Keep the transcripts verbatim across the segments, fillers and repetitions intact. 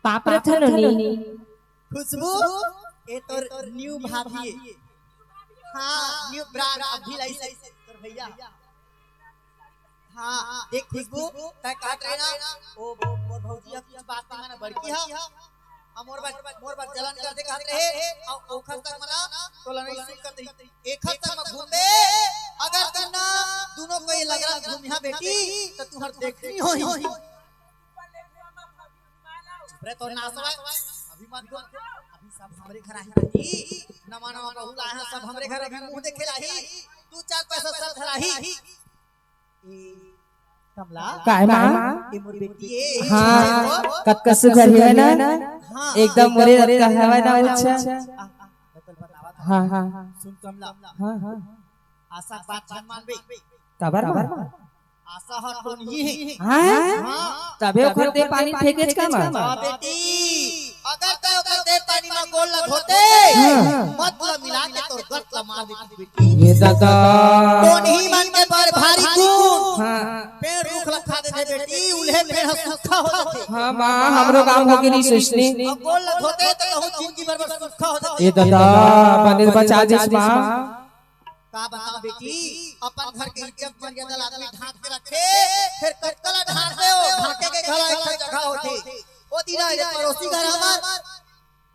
पापड़ थनोनी। खुशबू, ये तोर न्यू भाभी है। हाँ, न्यू ब्रांड अभी लाई से तोर भैया। हाँ, देख खुशबू, तै कहत रहे ना, ओ, ओ, मोर भौजी ह कुछ बात नहीं माने, बड़की ह। हम मोर बर, मोर बर जलन कर दे कहत रहे, अउ ओखर संग मना, तोला नहीं सूट कर दे। एखर संग म घूमबे, अगर तू ना दुनों कोई लगरा घूमिहा बेटी, त तुहर देखनी होही। चुप रे, तोर नास होवय। अभी मत बोल। अभी सब हमरे घर आही बेटी। नवा नवा बहू लाए हैं, सब हमरे घर अभी मुंह देखे लाही। दू चार पैसा सब धराही। ए, कमला। काय माँ? ये मोर बेटी है। हाँ, कतका सुघर है ना? हाँ। एकदम मोरे रत्ता हवय ना, अच्छा। आ, आ, मैं तोला बतावत हँव। हाँ, हाँ। सुन कमला। हाँ, हाँ। आशा के बात झन मानबे। काबर माँ? आशा ह टोनही हे। हाँ? हाँ। तभे ओखर देह पानी फेंकेच का माँ? हाँ बेटी, अगर तैं ओखर देह पानी म गोड़ ल धोते, हाँ। मत ल मिला के तोर गत ल मार देती बेटी। ये दादा। टोनही मन के बर भारी गुण। हाँ। पेड़ रूख ल खा देथे बेटी, उल्हे पेड़ ह सूखा हो जाथे। हाँ माँ, हमरो गाँव हो गे रिहिस अइसने। अउ गोड़ ल धोते त कहूँ जिंदगी भर बर सूखा हो जाथे। ये दादा, बने बचा दिस माँ। का बताओ बेटी, अपन घर के इज्जत मर्यादा ल आदमी ढांक के रखे, फेर कतका ल ढांकबे ओ, ढांके के घला एक ठन जगह होथे। ओ दिन आए रे पड़ोसी घर हमर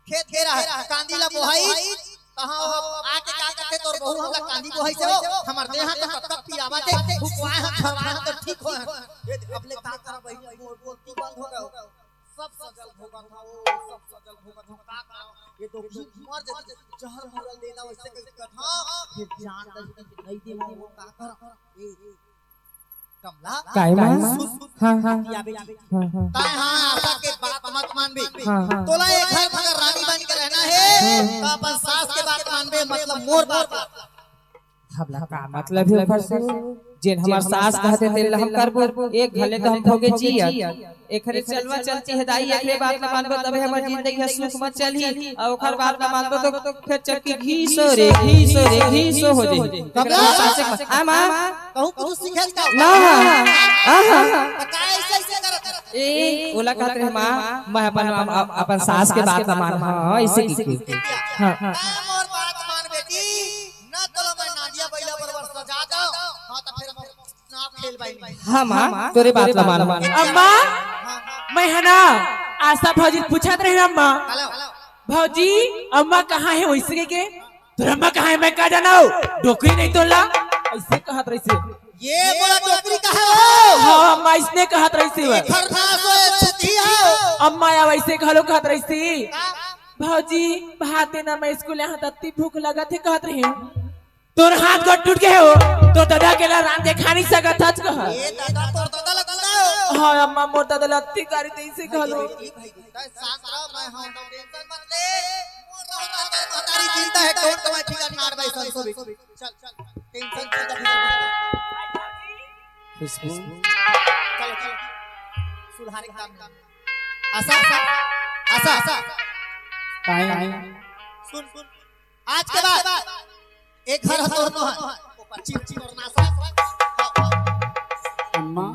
खेत घेरा हे, कांदी ल बोहाइस, तहाँ ओ आके का कथे, तोर बहू हमला कांदी बोहाइस हे ओ, हमर देह ह तो कतका पिरावत हे, भुकवाए हन, झरवाए हन तो ठीक होए हन। ये अब ले का करब बहिनी, मोर बोलती बंद हो गे। सब सजल भोगत हव, सब सजल भोगत हव, का करव? ये दोखी मर जथे, जहर मुरल देना वइसे कहि कथव, फेर जान दही नहीं देवव, वो का करव? ए, कमला, काय माँ? सुन, सुन, हाँ, हाँ। या बेटी, हाँ, हाँ। तैं हाँ आशा के बात मत मानबे। हाँ, हाँ। तोला ये घर म अगर रानी बन के रहना हे, हाँ। त अपन सास के बात मानबे, मतलब मोर बात। हमला का मतलब हे ओखर से? जेन हमर सास कहथे तेन ल हम करबो। एक घले तो हम भोगे जियत। एखरे चलवा चलती हे दाई, एकरे बात ल मानबो तभे हमर जिंदगी ह सुख म चलही। अउ ओखर बात ल मानबो तो फेर चक्की घीसो रे घीसो रे घीसो हो जाही। कमला! एकरे सासे म-, आ माँ? कहूँ कुछ सीखे का? ना। आहा। त का ऐसे ऐसे करत हस? ए, ओला कहत रहे माँ, मैं अपन, अपन सास के बात ल मान, हाँ, ऐसे की। हाँ। तैं मोर बात मान बेटी। ना तोला मैं नांदिया बइला बरोबर सजा दंव, हाँ, त फेर हम ना खेल बाई। हाँ माँ, तोरे बात ला मानव। अम्मा, मैं ह ना आशा भौजी ल पूछत रहेंव अम्मा। भौजी, अम्मा कहाँ हे वइसे कहिके? तोर अम्मा कहाँ हे मैं का जानंव? डोकरी नहीं तोला, अइसे कहत रहिसे। ये मोला डोकरी कहे हो? हाँ अम्मा, अइसने कहत रहिसे। ये खरनास हो, ये छुतिया हो। अम्मा या वइसे घलो कहत रहिसे। का? भौजी, भात देना, मैं स्कूल यहाँ तत्ती भूख लगत हे कहत रहे। तोर हाथ गोड़ टूट गे हो, तोर ददा के ला रांध के खा नहीं सकत हच कह। ए दादा, तोर ददा ला कौन हो? हाँ अम्मा, मोर ददा ला अत्ती गारी देइसे घलो। ए भाई, तै शांत रह, मैं हूँ, तो टेंशन मत ले। मोर रहो ना, तोर महतारी जिंदा हे, कौन कमाई फिकर मार भाई संसो भी। चल, चल, टेंशन चिंता फिकर मत ले। खुशबू। चलो, चलो। सुधारे काम। आशा, आशा, आशा। काहे? सुन, सुन। आज के बाद एक घर ह तोर नोहय, ओ पश्चिम तोर नासा। अम्मा।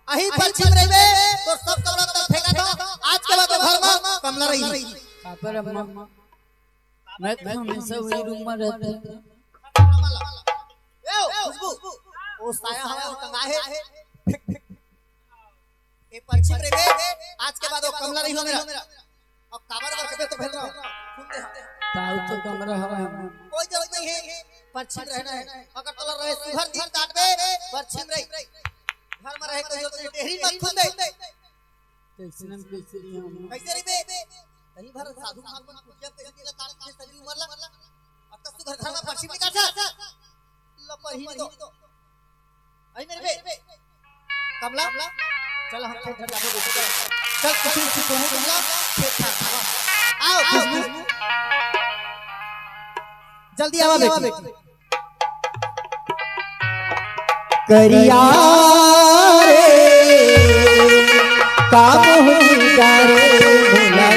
अही पश्चिम रहिबे, तोर सब कमरा तक फेंका था। आज के बाद ओ घर म कमला रही। काबर अम्मा? मैं तो हमेशा वही रूम में रहता हूँ। ए, खुशबू, ओ साया हवा, ओ टंगा है। ए पश्चिम रहिबे, आज के बाद ओ कमला रही हो मेरा। अब काबर बर के तो भेज रहा हूँ। सुन दे। ताऊ तो कमरा हवा है। कोई जरूरत नहीं है, पश्चिम रहना है। अगर तोला रहे सुघर दिन काटबे, पश्चिम रही। घर में रहे कोई जरूरत नहीं, डेहरी मत खुंदे। कैसे न कैसे रही हम। कैसे रहिबे? कहीं भर साधु महात्मा कुटिया कैसे दिला काट के सजी उमर ला। अब तक सुघर घर में पश्चिम नहीं काटा। लो पर ही नहीं तो। आई मेरे बे। कमला, चल हम खेत घर जाबो बेटी। चल कुछ कुछ कोने कमला, खेत घर जाबो। आओ खुशबू। जल्दी आवा बेटी। करिया रे, का मोह डारे भुलगा।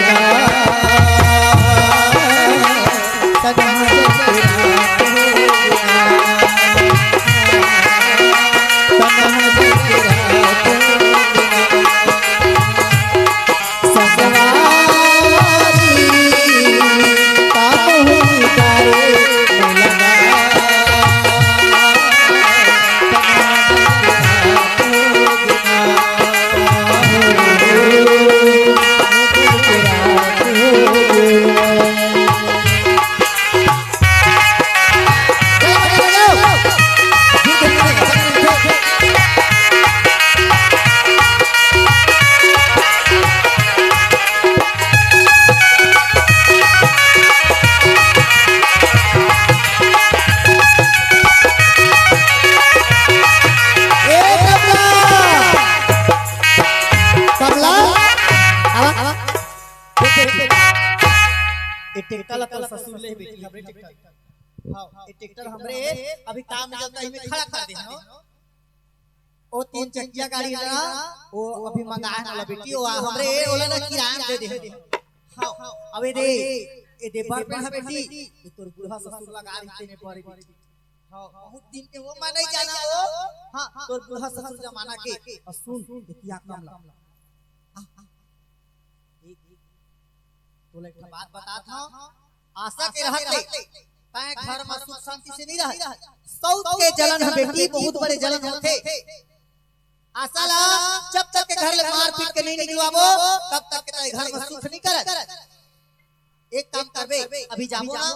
कमला, आवा, आवा। ये ट्रैक्टर ला तो ससुर ले बेटी, हमरे ट्रैक्टर। हाँ, ये ट्रैक्टर हमरे, अभी काम नइ चलता, इमे खड़ा कर दे, हाँ। ओ तीन चकिया गाड़ी ना, ओ अभी मंगाए वाला बेटी, ओ हमरे, ओला ना किराया दे दे। हाँ, अबे दे, ए दे बर पे है बेटी, ये तोर बूढ़ा ससुर लगा रहिथे ने बड़े बेटी। हाँ, बहुत दिन के वो मैं नइ जाना वो। हाँ, तोर बूढ़ा ससुर जमाना के। अउ सुन, ये किया कमला। आ, आ, एक, तोला एक ठा बात बतात हँव, आशा के रहत ले, तैं घर म सुख शांति से नइ रह। सउत के जलन ह बेटी, बहुत बड़े जलन होथे। आशा ला जब तक के घर ले मारपीट के नइ निकलवाबो, तब तक के तैं घर म सुख नइ करत। एक काम करबे, अभी जाबो ना,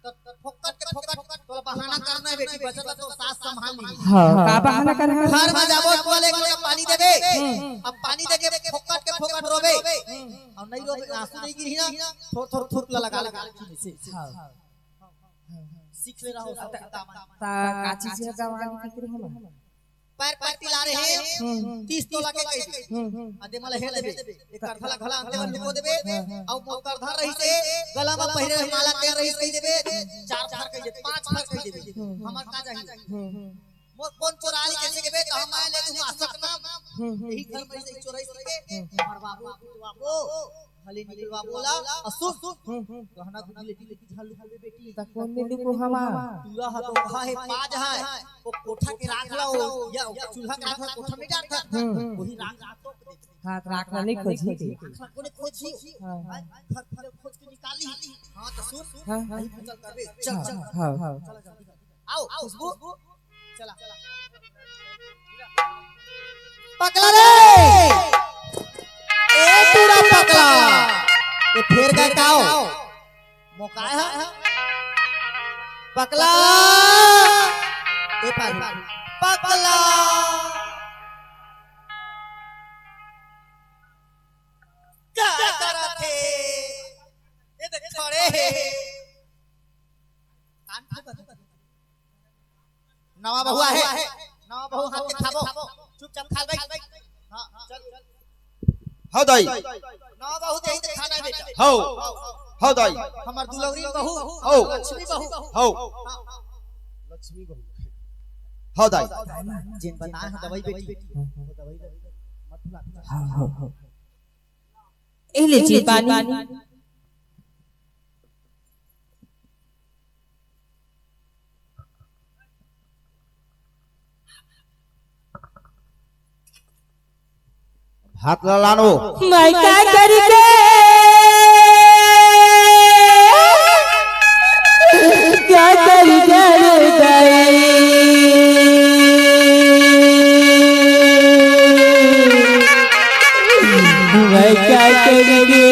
त फोकट के फोकट तोला बहाना करना हे बेटी, बचत तो सास संभाल ली। हाँ, का बहाना करना हे? घर म जाबो, टोले के पानी देबे। हम्म। अब पानी देके फोकट के फोकट रोबे। हम्म। अउ नइ रोबे, आंसू नइ गिरही ना, थोर थोर थूक ला लगा लगा के पीबे। हाँ। सीख ले रहा हो सब। ता का चीज हे, दवा के फिक्र हे ना? पैर पैर तिला रहे हैं, हम्म। तीस तोला के कही दे। हम्म। आ दे मला हेर देबे, एक अर्धा ला घला अंते बर लुको देबे, हाँ, हाँ। अउ मोर अर्धा रहिसे, गला म पहिरे रहे माला तेन रहिस कही देबे, चार फार कही देबे, पांच फार कही देबे। हम्म। हमर का जाही? हम्म। मोर कोन चोरा ली जइसे केबे, त हम आए ले दूंगा आसक नाम। हम्म, हम्म। यही घर में से चोराई सके, हम्म। हमर बाबू, बाबू, भले निकलवा बोला, अ सुन, सुन, हम्म, हम्म। गहना गुठी लेती लेती झाल लुकाबे बेटी। त कोन में लुको हमा? पूरा ह तो कहा हे, पाज हे, वो कोठा के राख ला, वो या चूल्हा के राख ला, कोठा में डाल था। हम्म। वही राख ला तो हाँ, राख ला नहीं खोजी। राख ला कोने खोजी? हाँ, हाँ। घर घर खोज के निकाली। हाँ, तो सुन, हाँ, हाँ। यही पे चल करबे। चल, हाँ, चल। हाँ, हाँ। चल, चल। आओ, खुशबू। चला। पकला रे। ए टूरा पकला। ए फेर गए काओ? मोकाय हा? पकला। ए पारी। पकला। का करत हे? ए देख खड़े हे। कान फूकत हे। नवा बहू आहे, नवा बहू हाथ के खाबो, चुपचाप खा ले भाई। हाँ, चल। हव दाई। नवा बहू देही त खाना हे बेटा। हव। हव दाई। हमर दुलौरी बहू, हव। लक्ष्मी बहू। हव। हाँ। लक्ष्मी बहू। हव दाई। जेन बताए हे दवाई बेटी, वो दवाई मत भुला। हव, हव, हव। ए ले जी पानी। भात ला लानो। मैं का करी के, का करी के रे दाई? मैं का करी के,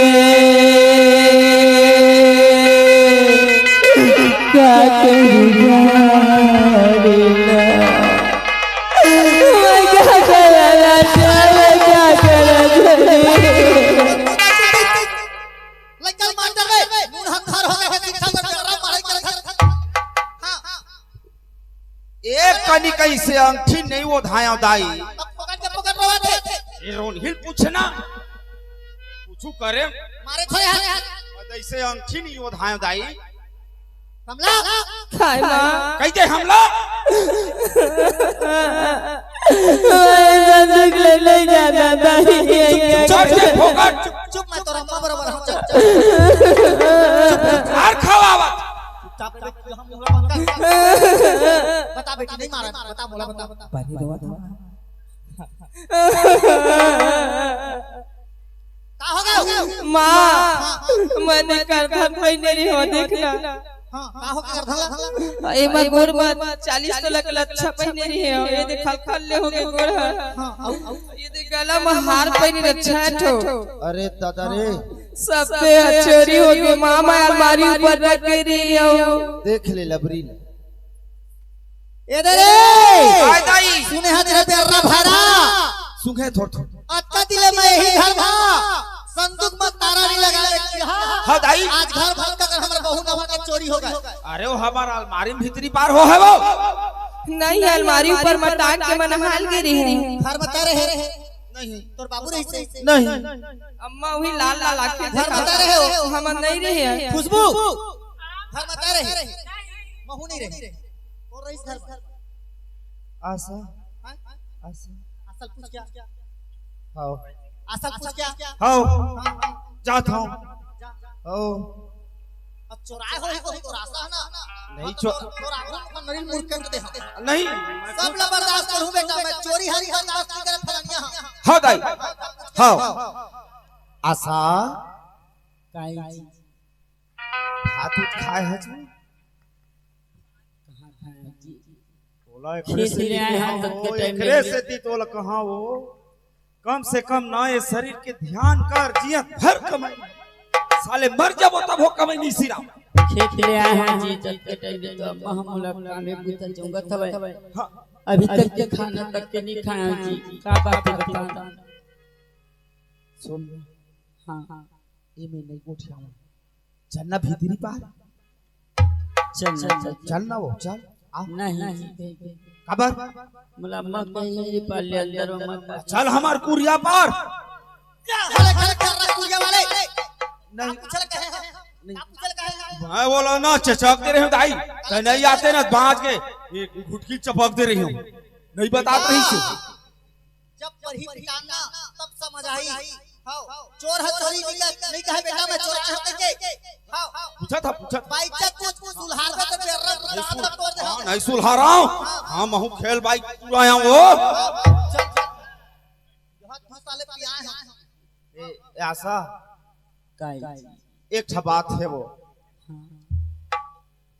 का करी के रे दाई? लइका मार डरबे, नून हत्थर हो गए, शिक्षा कर रहा, पढ़ाई कर। हाँ। एक कनी कइसे अंगठी नहीं ओधायो दाई। तब पकड़ के पकड़ रहा थे। ये रोनहिल पूछना। पूछू करे। मारे थोड़े हाथ। जइसे अंगठी नहीं ओधायो दाई। हमला। खाए माँ। कहिथे हमला। संदूक ले, ले जाना दाई। चुप, चुप, चुप, चुप, मैं तोर अम्मा बरोबर हँव, चुप, चुप। मार खावा। चुपचाप बैठ, हम लोग बंद कर। बता बेटी, नहीं मारा, बता, बोला, बता। पानी देवा था। का हो गया? माँ, हाँ। मैं करधन पहिने रहे हँव, देखना। हाँ, का हो गया करधन ला? एमा गोड़ म चालीस तोला के लच्छा पहिने रहे हँव, ये देख खलखल ले हो गे गोड़ ह। हाँ, अउ, अउ? ये देख गला म हार पहिने रहे, छह ठो। अरे दादा रे। सब तो चोरी हो गे, माँ, मैं अलमारी ऊपर रख के रहे हँव। देख ले लबरी ल। ए दे रे! काय दाई? सुने हा तेरा प्यारा भारा। सुंघे थोर थोर। अतका दिन ले मैं यही घर भा संदूक म ताला नहीं लगा ले। हाँ दाई। आज घर भर का हमर बहू नवा के चोरी हो गए। अरे वो हमर अलमारी में भीतरी पार हो हे वो। नहीं, अलमारी ऊपर म टांग के मन हाल गे रहे। घर बता रहे। तोर बाबू रहिसे? नहीं। अम्मा वही लाल लाल आके घर बता रहे हो? हम नहीं रहे हैं। खुशबू, घर बता रहे। महू नहीं रहे। कौन रहिस घर? आशा। हाँ? आशा। असल कुछ क्या? हाँ। असल कुछ क्या? हाँ। जात हूँ। हाँ। अब चोराए हो, हो तो रास्ता है ना। नहीं, हाँ, तो चो- चोर-, चोर आगू में नरिन मुड़ के दे। नहीं। सब ला बर्दाश्त करूँ बेटा, मैं चोरी हारी हारी मस्ती करे फलनिया हाँ। हाँ दाई। हाँ। आशा। काई जी? भात उत खाए है जी? कहाँ खाए जी? बोला एकरे खेत से ले आए हैं, ओ, तब के टाइम एकरे में। से ती तोला कहाँ वो? कम से कम ना ये शरीर के ध्यान कर, जिया भर कमाई। साले मर जाबो तब हो कमाई नहीं सिरा। खेत ले आए हैं जी, जब के टाइम में तो अम्मा हम लोग काम में बुता चुंगत हवे। हाँ। अभी तक के खाना तक के नहीं खाया जी। का बात है बता? सुन। हाँ। ये मैं नहीं गोठियाऊँ। चल ना भीतरी पार। चल ना, चल। चल ना वो, चल। आ। नहीं। काबर? मोला अम्मा कही पार ले अंदर में मत। चल हमार कुरिया पार। चल, चल, चल, चल, कुरिया वाले। नहीं। आप चल कहे हैं। नहीं। आप चल कहे हैं। मैं बोला ना, चचक दे रहे हूँ दाई। तो नहीं आते ना, बाँच के एक घुटकी चपक दे रही हूँ। नहीं बतात रहिसे। जब परही पिटान ना, तब समझ आई। हाँ, चोर है चोरी नहीं कह, नहीं कहे बेटा मैं चोर है कह के। हाँ, पूछा था, पूछा था। बाई चक कुछ सुलहार में तो बेर्रा नहीं दांत सुल-, तोड़ दे। हाँ, नहीं सुलहा रहा हूँ। हाँ, महू खेल बाई चुराया हूँ वो। चल, चल। बहुत साले पियाए हैं। ए, ए, आशा। काई? एक ठा बात है वो। हाँ।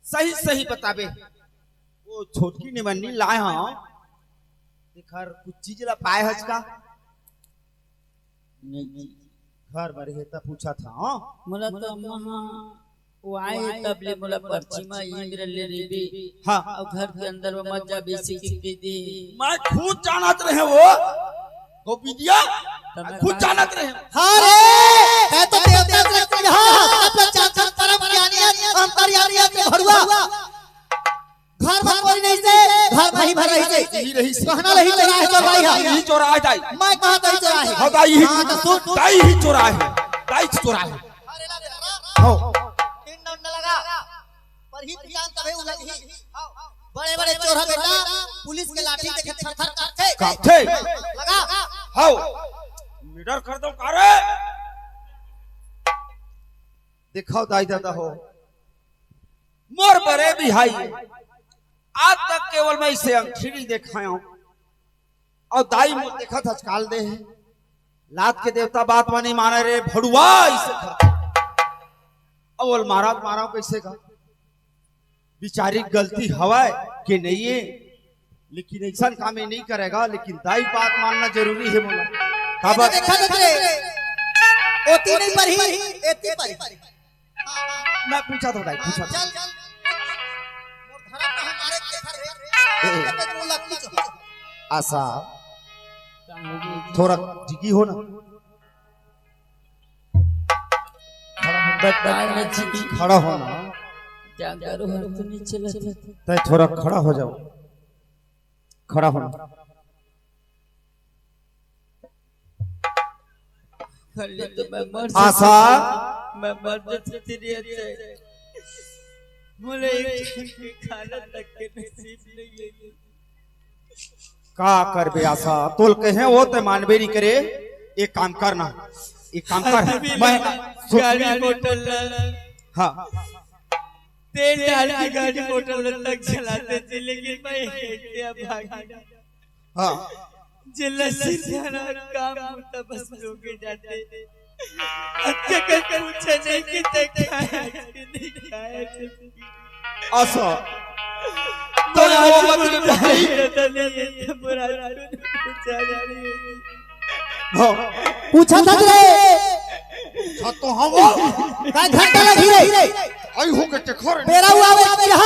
सही सही बताबे। वो छोटकी निमन्नी लाए हाँ। एकर कुछ चीज ला पाए हच का? नहीं। घर में रहे त पूछा था, हाँ? मोला तो अम्मा हाँ, वो आए तब ले मोला पर्ची में इंद्र ले रही। हाँ। और घर के अंदर में मत जा, बेसी चिपके दे। मैं खुद जानत रहे वो। गोपिया, तब मैं खुद बात जानत रहे। हाँ रे, है तो देवता से कहा, अपना चाचा परम ज्ञानी है, अंतर्यामी है, भड़ुआ। घर में कोई नहीं से, घर में ही भर रही से। यही रही से। कहना रही चोराए तो भाई हाँ। यही चोराए जाए। मैं कहा तो ही चोराए। हाँ, दाई ही। हाँ, तो सुन। दाई ही चोराए। दाई ही चोराए। हो। तीन दंड लगा। पर ही पिटान तबे उलझही। बड़े बड़े चोर है बेटा, पुलिस के लाठी देखे थर थर कांपथे। कांपथे। लगा। हाव। मर्डर कर दो का रे। दिखाओ दाई दादा हो। मोर बड़े बिहाई। आज तक केवल मैं इसे अंगठी नहीं दिखाया हूँ। अउ दाई मोर देखत हच काल दे हे। लात के देवता बात म नइ माने रे भड़ुआ, अइसे करथे। अउ ओला मारत मारव कइसे का? बिचारी गलती हवय के नइ हे, लेकिन अइसन काम ए नइ करे गा, लेकिन दाई बात मानना जरूरी हे मोला। काबर? देखत हच रे, ओती नइ परही, एती परही। मैं पूछत हंव दाई, पूछत हंव। चल, चल। मोर धरम में हमारे के घर रे। ए, ए। आशा, थोरा जिगी हो ना। खड़ा हो। बताए ना जिगी। खड़ा हो ना। जांगर हर तो नइ चलत हे। तैं थोरा खड़ा हो जाव। खड़ा हो ना। खड़े तो मैं मर आशा। जाती। मैं मर जाती तेरी वजह से। मोला एक झन के खाना तक के नसीब नइ हे। का करबे आशा, तोला कहे हों तैं मानबे नइ करे। एक काम कर ना, एक काम कर, अभी भी मैं गाड़ी मोटर ला। हाँ। तेल डाल के गाड़ी मोटर ला तक चलाते थे, लेकिन मैं ऐसे अब भागी। हाँ। जे लस्सी धारा काम होता बस लोगे जाते। अक्के कर पूछे नहीं कि तैं खाया कि नहीं खाया। आशा, तो वो मत भाई। पता नहीं है, तो बुरा पूछा जा रही है। हाँ। पूछा था रे। हाँ तो हाँ वो। का घंटा लगी रे? आई हो के चखर। मेरा हुआ वो मेरा।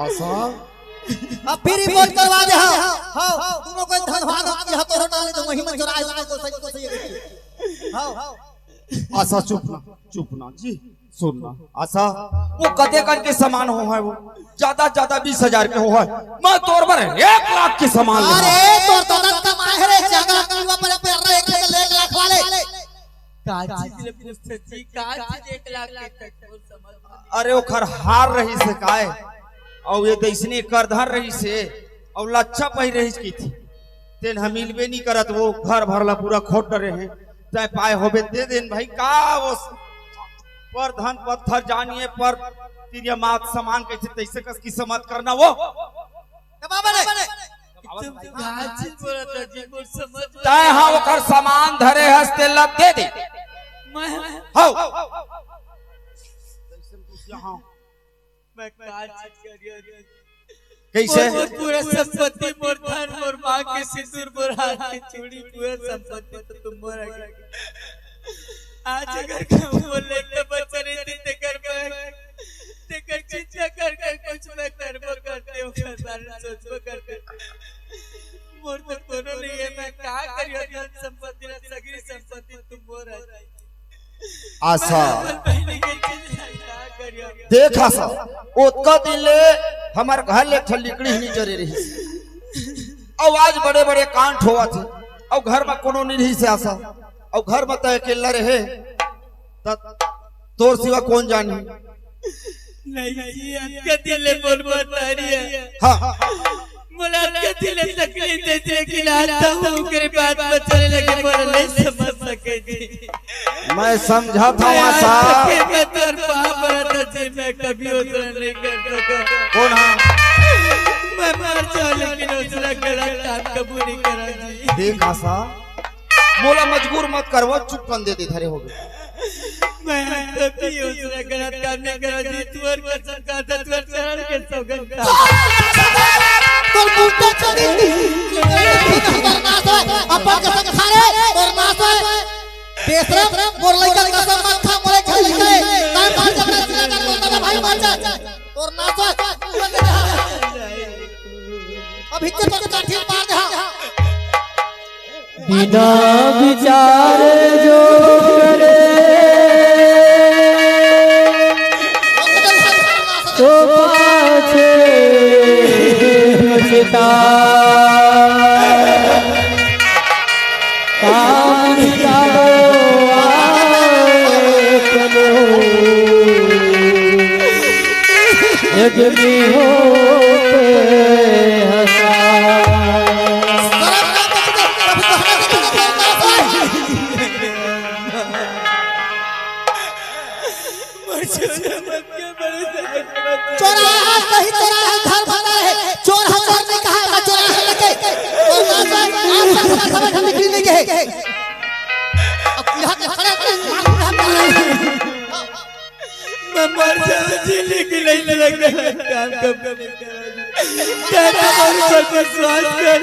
आशा। अब फिर रिपोर्ट करवा दे, हाँ। हाँ, तुमको कोई धनवान हो, यहाँ तो होना नहीं, तो वहीं में चुराए, तुमको सही, को सही है। हाँ। आशा, चुप ना, चुप ना जी, सुन ना, आशा, वो कते कन के सामान हो है, वो ज्यादा ज्यादा बीस हजार के हो है, मैं तोर बर एक लाख के सामान ले हँव। अरे, तोर ददा कमाए हे रे, जगह के ऊपर पे रहा, एक लाख, एक लाख वाले। का चीज रे पूछत जी, का चीज एक लाख के तक बोल समझ में नहीं। अरे, ओखर हार रहिस हे काय, अउ ये तो इसने करधन रहिस हे, अउ लच्छा पहिर रहिस की थी, तेन ह मिलबे नहीं करत, वो घर भर ला पूरा खोट डरे हे, तैं पाए होबे दे देन भाई, का वो पर धन पत्थर जानिए, पर तिरिया मात समान कहिथे, तइसे कस किस्मत करना वो। ए बाबा रे, तुम का चीज बोलत हव जी, मोर समझ में तैं हा ओकर सामान धरे हस, तेला दे दे। मैं हव। मैं का चीज करिया रे? कइसे? मोर, मोर पूरा संपत्ति, मोर धन, मोर माँ के सिंदूर, मोर हाथ के चूड़ी, पूरा संपत्ति तो तुम मोर आगे। आज अगर कहूँ मोर लइका बच्चा रहितिस, तेकर मैं, तेकर चिंता कर कर कुछ मैं करबो करतेंव, ओकर बारे में सोचबो करतेंव। मोर तो कोनो नहीं हे, मैं का करिया, धन संपत्ति ला, सगरी संपत्ति तुम मोर आगे। आशा, देख आशा, ओतका दिन ले हमर घर ले एक ठन लिकड़ी ही नहीं जरे रहिस। अउ आज बड़े-बड़े कांड होवत हे, अउ घर म कोनो नहीं रहिस हे आशा, अउ घर म तैं अकेल्ला रहे, त तोर सिवा कोन जानही? नहीं जी, अतका दिन ले मोर महतारी हे। हाँ। मोला अतका दिन ले तकलीफ देत रहिस, लेकिन आज तो ओकरे बात म चले लगे, मोला नहीं समझ सके जी। मैं समझत हँव मैं आज आशा। तक मैं तोर पाँव परत हँव जी, मैं कभी ओसने नहीं कर सकँव। कोन हा? मैं मर जाँव, लेकिन ओसने गलत काम कभू नहीं करँव जी। देख आशा, मोला मजबूर मत कर, वो चुप कंदे दे धरे होबे। मैं कभी ओसने गलत काम नहीं करँव जी, तुँहर कसम खाथँव, तुँहर चरण के सौगंध खाथँव। तोर मुंह पे चढ़ी। अपन कसम खा रे, तोर नाश होय। बेशरम, मोर लइका कसम मत खा, मोर लइका लइका हे। तैं मर जा, तैं चिल्ला कर, तोर दादा भाई मर जा। तोर नाश होय। अभी के तोर काठी मार दे, हाँ। बिना विचार जो करे, तो पाछे पछता। काम करो आपनो, यज्ञ हो पे हंसा। चोराहा कही, चोराहा घर भरा है। चोर हा चोर नहीं कहा, ना चोराहा लगे। और ना तो आज तक सभा, सभा निकली नहीं गए। अब यहाँ के खड़े, खड़े मार रहा है। मैं मर जाऊँ जी, लेकिन नहीं लग रहा काम कब नहीं करा। क्या तुम्हारे पर विश्वास कर,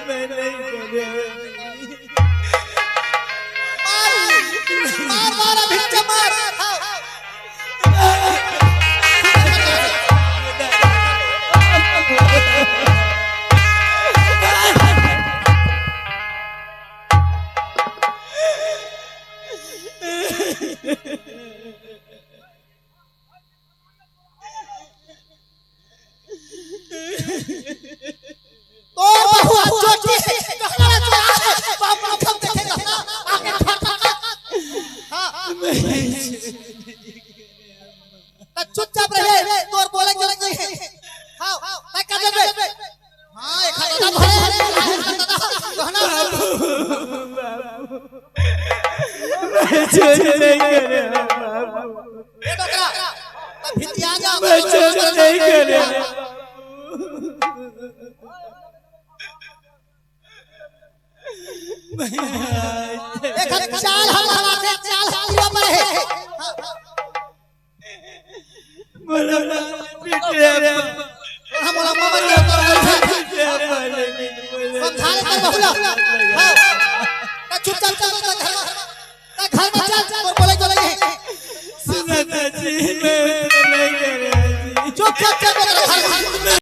मैं नहीं करूँ। मार, मार, मार, अभी के मार। तोर बहू आज चोटी है, कहना चोरा है, बाप मुखम देखे कहना, आके फट फट। हाँ। त चुपचाप रहे, तोर बोले के जरूरत नहीं है। हाँ, मैं कर देबे। हाँ, एक हाथ दादा भरे, एक हाथ दादा, कहना। मैं चोरी नहीं करे, बाबू। ए डोकरा, त भितिया जा, मैं चोरी नहीं करे। एक चाल हम हवा से, चाल हम युवा पर है। मोला मार पीटे। हम मोला मार पीटे। समझा ले तो बहुला। हाँ। त चुपचाप चल, चल, चल। त घर में चल, चल, बोले, बोले नहीं। सुना था जी, मैं नहीं कर रहा जी। चुप, चुप, चुप, चुप, घर में।